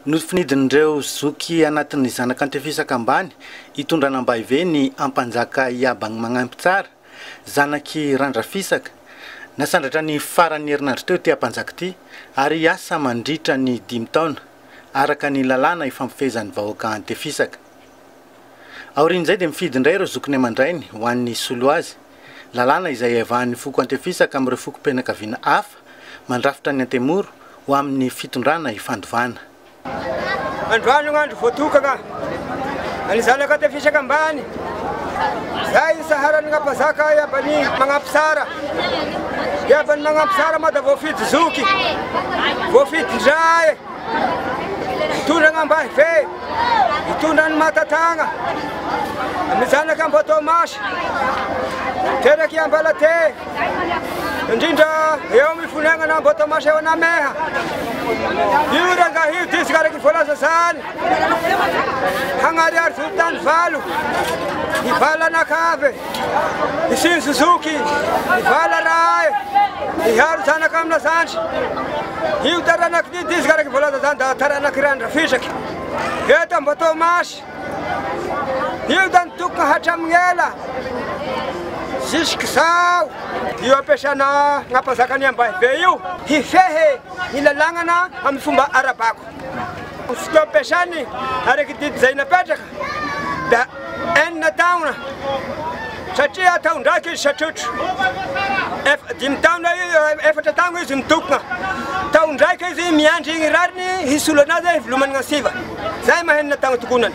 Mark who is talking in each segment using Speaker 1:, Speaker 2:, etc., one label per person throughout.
Speaker 1: Nofinidin'ireo zoky anatin'ny zanak'Antefisaka ambany hitondra an'Ambahive ny Ampanjaka Iabagny Magnampitsara, zanak'i Randrafisaka. Nasandratra ny faran'ny herinandro teo ity Ampanjaka ity ary hiasa mandritra ny dimy taona, araka ny lalàna ifampifehezan'ny vahoaka Antefisaka. Aorian'izay dia mifidy indray ireo zokiny aman-drainy ho an'ny hisolo azy, lalàna izay iavahan'ny foko Antefisaka amin'ireo fokom-pianakaviana hafa mandrafitra ny Antemoro ho amin'ny fitondrana ifandovana.
Speaker 2: Androany no andro voatokana an'ny zanaka Antefisaka ambany, izay isaharan'ny Ampanjaka Iabany Magnampitsara. Iabany Magnampitsara moa dia voafidy zoky, voafidy ndray. Hitondra an'Ambahive, hitondra an'i Matatagna, ny zanaka Amboatomasy, terak'i Ambalate, indrindra eo amin'ny fonenana Amboatomasy eo Anameha. Io rangahy io diso araka ny voalaza zany, hagnariary volontany valo, hivala anakavy. I Siny Zoky, i Vala Rahay, i Haro zanaka amina zandry. Io taranaky Didy izy araka voalaza zany da taranaky Randrafisaky. Eto Ambatomasy. Io da nitokona hatramin'ny ela jusqu'izao. Io ampiasana gn'ampanjakan'i Ambahibe io hifehy ny lalàgnana amin'ny fomba ara-bako. Fotoam-piasany araka didy izay napetraka dia enina taona satria taon-draika izy satrotro. Dimy taona, efatra taona izy mitokona. Taon-draika izy miandry ny rariny hisolo anazy hivelomany ansiva. Zay maha enina taona tokonany.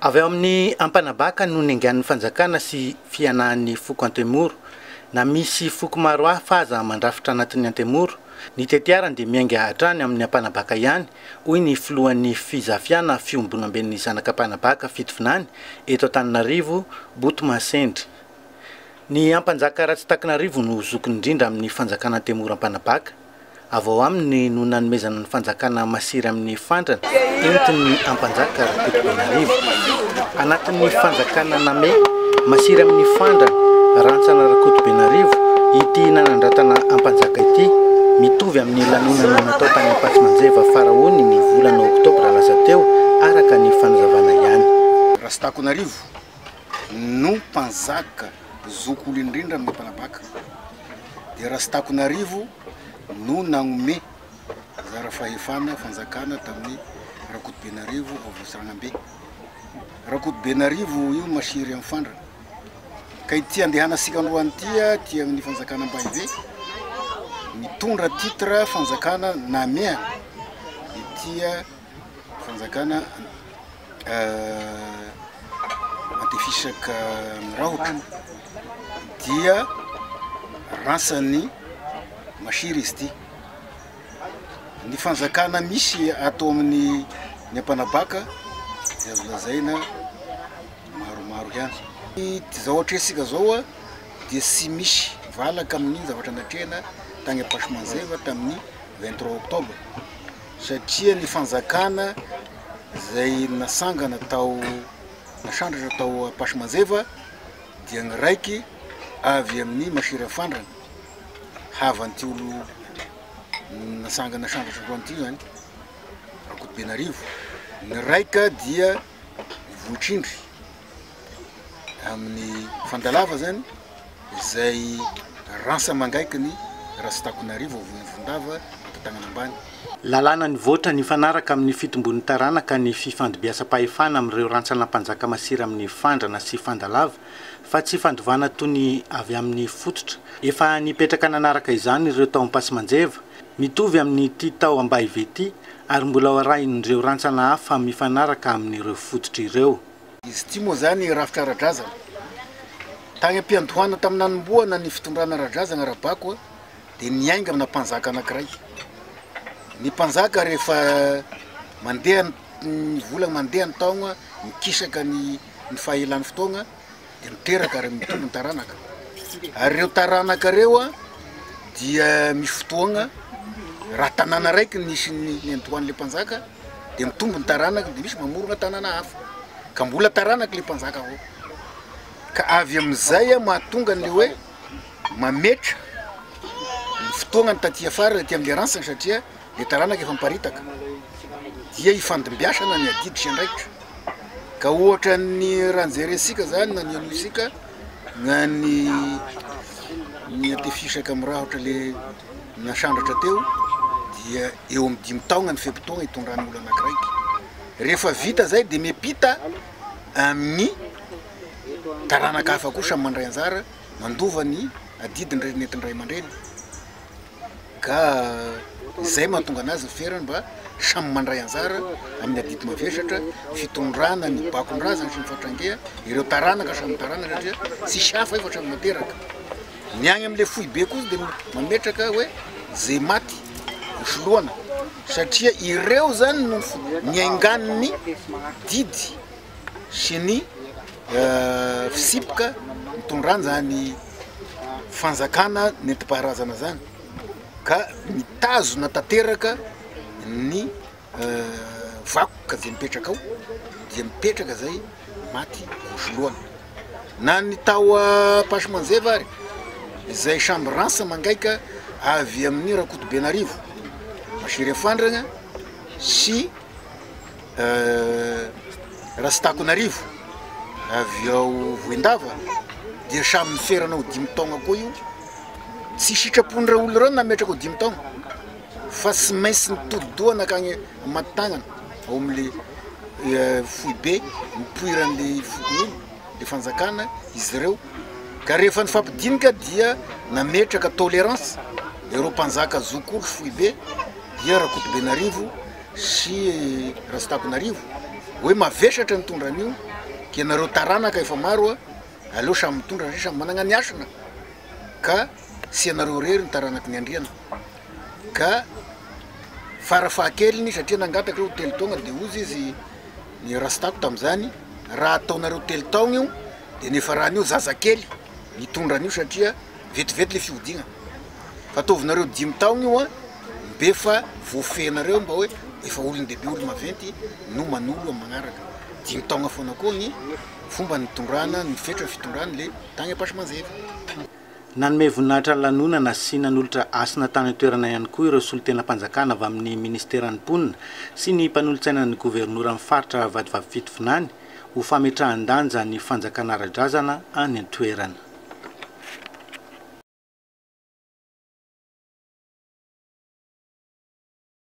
Speaker 1: Avy ao amin'ny Ampanabaka no niaingan'ny fanjakana sy fianahan'ny foko Antemoro. Na misy foko maro hafa aza mandrafitra anatin'ny Antemoro, ny tetiarany dia miainga hatrany amin'ny Ampanabaka ihany, hoy ny filohan'ny Fizafiana Fiombonamben'ny Zanak'Ampanabaka Fitovinany eto Antananarivo, Botomasendry. Ny Ampanjaka Ratsitakinarivo no zokiny indrindra amin'ny fanjakana Antemoro Ampanabaka. Avy ao aminy no nanomezana ny fanjakana masiry amin'ny fandrana entin'ny Ampanjaka Rakotobenarivo. Anatin'ny fanjakana Name, masiry amin'ny fandrana, rantsana Rakotobenarivo, ity nanandratana Ampanjaka ity, mitovy amin'ny lanonana natao tany Ampatsimanjeva Farahony ny volana oktobra lasa teo, araka ny fanazavana ihany.
Speaker 3: Rasitakonarivo no mpanjaka zoky olo indrindra amin'ny Ampanabaka. Dia Rasitakonarivo no nagnome zara fahefana fanjakana tamin'i Rakotobenarivo ao Vohitsiragnambe. Rakotobenarivo io masiry amin'ny fandrana. Ka ity andehanasika androany ity aty amin'ny fanjakana Ambahibe, mitondra titre fanjakana namehana ity fanjakana Antefisaka Mirahotra dia ransan'ny Masiry izy ity. Ny fanjakana misy ato amin'ny ny Ampanabaka dia azo lazaina maromaro ihany. Izao atrehintsika izao dia tsy misy valaka amin'ny zavatra natrehina tany Ampasimanjeva tamin'ny 23 octobre satria ny fanjakana izay nasangana tao nasandratra tao Ampasimanjeva dia ny raiky avy amin'ny Masira Fandrana, havan'ity olo nasangana nasandratra androany ity zany, Rakotobenarivo, ny raika dia Vohitrindry amin'ny Fandalava zany izay ransa mangaiky ny Rasitakonarivo ao Vonivondava Antatanana Ambany.
Speaker 1: Lalàna nivoatra nifanaraka amin'ny fitombon'ny taranaka ny fifandimbiasam-pahefana amin'ireo rantsana mpanjaka masira amin'ny fandrana sy fandalava fa tsy fandovana toy ny avy amin'ny fototra. Efa nipetraka nanaraka izany ireo tao Ampasimanjeva, mitovy amin'ity tao Ambahive ity ary mbola ho arahin'ireo rantsana hafa mifanaraka amin'ireo fototra ireo.
Speaker 3: Izy ity moa izany rafitra ara-drazana. Tany am-piandohana tamin'ny nanombohana ny fitondrana ara-drazana ara-bako dia niainga amina mpanjaka anankiray. Ny mpanjaka rehefa mandeha ny volana, mandeha ny taogna, mikisaka ny ny fahelan'ny fotoagna dia miteraka ary mitombo ny taranaka. Ary ireo taranaka ireo dia misy fotoagna raha tanàna raiky nisy ny niandohan'le mpanjaka dia mitombo ny taranaka dia misy mamorona tanàna hafa ka mbola taranaka le mpanjaka avao. Ka avy amin'izay mahatonga an'le hoe mametra ny fotoagnany taty afara aty amin'le rantsana satria. Le taranaka efa miparitaka dia ifandimbiasana ny adidy sy andraikitra. Ka ohatra ny raha nijerentsika zany na ny an'isika na ny ny antefisaka mirahotra le nasandratra teo dia eo amin'ny 5 taona ny fe-potoana hitondrany olo anakiraiky. Rehefa vita zay dia miampita amin'ny taranaka hafa koa samy mandray anjara mandova ny adidiny nentin'ny ray aman-dreny. Ka izay mahatonga anazy ny ferany mba samy mandray anjara amin'ny adidy mavesatra fitondrana ny bakon-drazana sy ny fatrangeha ireo taranaka samy taranaka satria tsisy hafa efa hatramin'ny nateraka. Ny any amin'ilay foibe kosa dia mametraka hoe zay maty hosoloana satria ireo zany no niaingan'ny didy sy ny fitsipika nitondrany zany fanjakana nentim-paharazana zany ka mitazona tanteraka ny vakoka zay mipetraka ao dia mipetraka zay maty hosoloana. Na ny tao Ampasimanjeva ary izay samby ransa mangaika avy amin'ny Rakotobenarivo, Masiriefandragna sy Rasitakonarivo avy ao Vohindava dia samy miferana ho 5 taona koa io. Tsy sitrapon'ireo olona ireo nametraka ho 5 taona fa tsy maintsy nitodi-doha nankany Amatotagnana ao amin'le foibe nipoiran'le fokonolona, le fanjakana izy ireo. Ka rehefa nifampidinika dia nametraka tolérance ireo mpanjaka zokolo foibe dia Rakotobenarivo sy Rasitakonarivo hoe mavesatra nitondra an'io ka ianareo taranaka efa maro a, aleo samy mitondra satria samy manana ny hasina ka tsy ianareo irery ny taranaky ny andriana. Ka farafahakeliny satria nangataka ireo 3 taona dia hozy izy ny Rasitako tamin'izany, raha ataonareo 3 taona io dia nefa raha an'io zazakely mitondra an'io satria vetivety le fihodina, fa ataovinareo 5 taona io a, mbe fa voafehinareo mba hoe efa olon-dehibe olo-maventy no manolo amin'ny magnaraka. 5 taona foana koa ny fomba nitondrana ny fetra fitondrany le tany Ampasimanjeva.
Speaker 1: Nanome voninahitra lanonana sy nanolotra hasina tany an-toerana ihany koa ireo solontenam-panjakana avy amin'ny ministeran'ny mponina sy ny mpanolotsainan'ny governoran'ny faritra Vatovavy Fitovinany ho fametrahan-danja ny fanjakana ara-drazana any an-toerana.